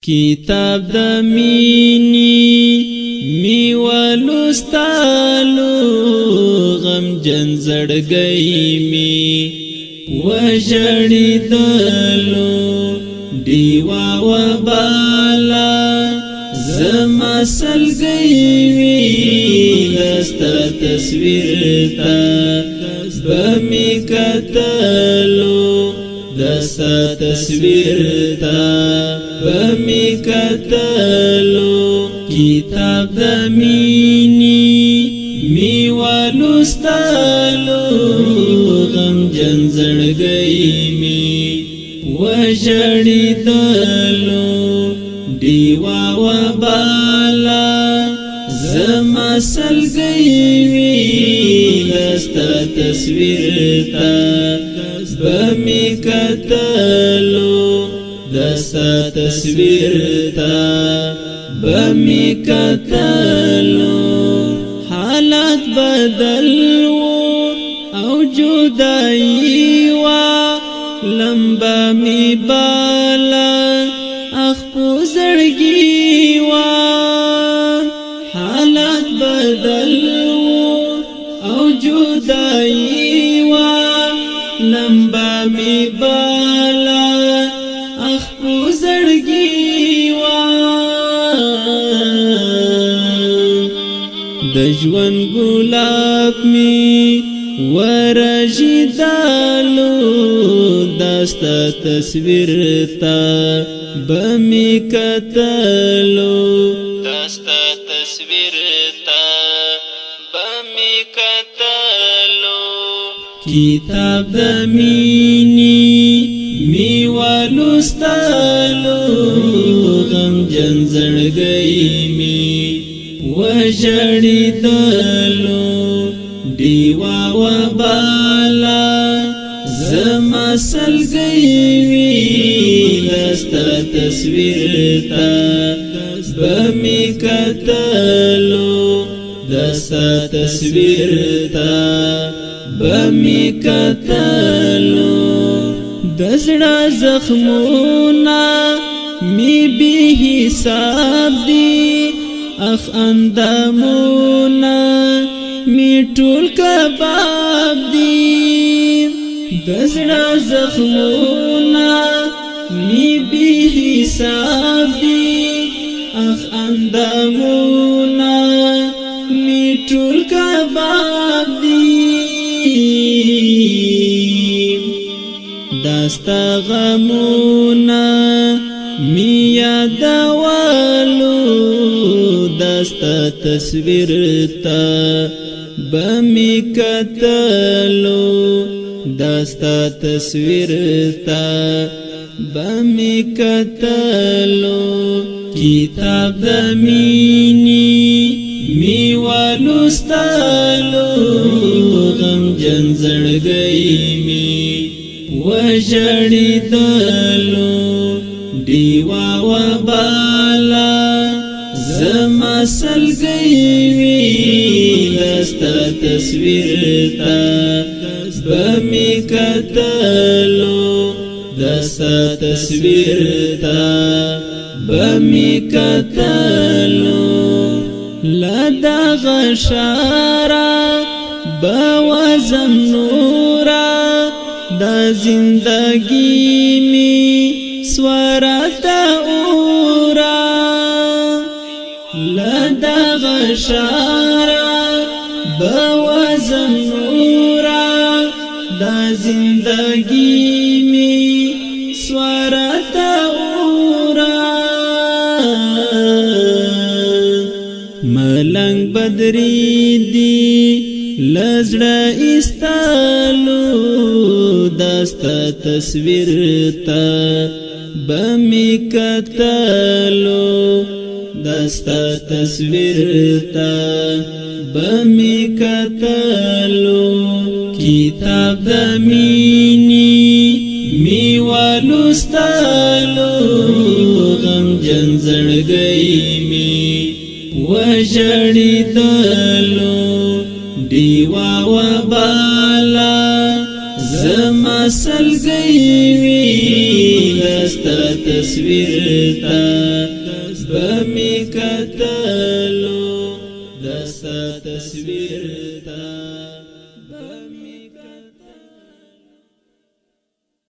کتاب د مینی می ولوستلو، غم جن زړګی می وژړی دلو. دیوا وبالا زما سلګي وی، دستا تصویر تا بمی کتلو، دستا تصویر تا بمی کتلو. کتاب د مینی می ولوستلو، غم جن زړګی می وژړی دلو. دیوا وبالا زما سلګي وی، دستا تصویر تا بمی کتلو، دستا تصویر تا بمی کتلو. حالات بدل او جدائی وا، لمبا می بالا اخ زړګي وا. حالات بدل او جدائی وا، لمبا می بالا اخ زړګي وا. د ژوند ګلاب می ورژیدالو، داستا تصویر تا بمی کتلو، داستا تصویر تا بمی کتلو. کتاب د مینی می ولوستلو، غم جن زړګی می وژړی دلو. دیوا وبالا زما سلګي وی، دستا تصویر تا بمی کتلو، دستا تصویر تا بمی کتلو. د زړه زخمونه می به حساب دی، اخ اندامونه می ټول کباب دی. د زړه زخمونه می به حساب دی، اخ اندامونه می ټول کباب دی. داستا غمونه می یادولو، داستا تصویر تا بمی کتلو، داستا تصویر تا بمی کتلو. کتاب د مینی می ولوستلو، غم جن زړګی می وژړی دلو. دیوا وبالا زما سلګي وی، دستا تصویر تا بمی کتلو، دستا تصویر تا بمی کتلو. لدا غشارا بوزم نورا، د زندگی می سورت اورا. لدا غشارا بوزم نورا، د زندگی می سورت اورا. ملنګ بدری دی لزړه استالو، دستا تصویر تا بمی کتلو، دستا تصویر تا بمی کتلو. کتاب د مینی می ولوستلو، غم جن زړګی می وژړی دلو. دیوا وبالا زما سلګي وی، دستا تصویر تا بمی کتلو، دستا تصویر تا.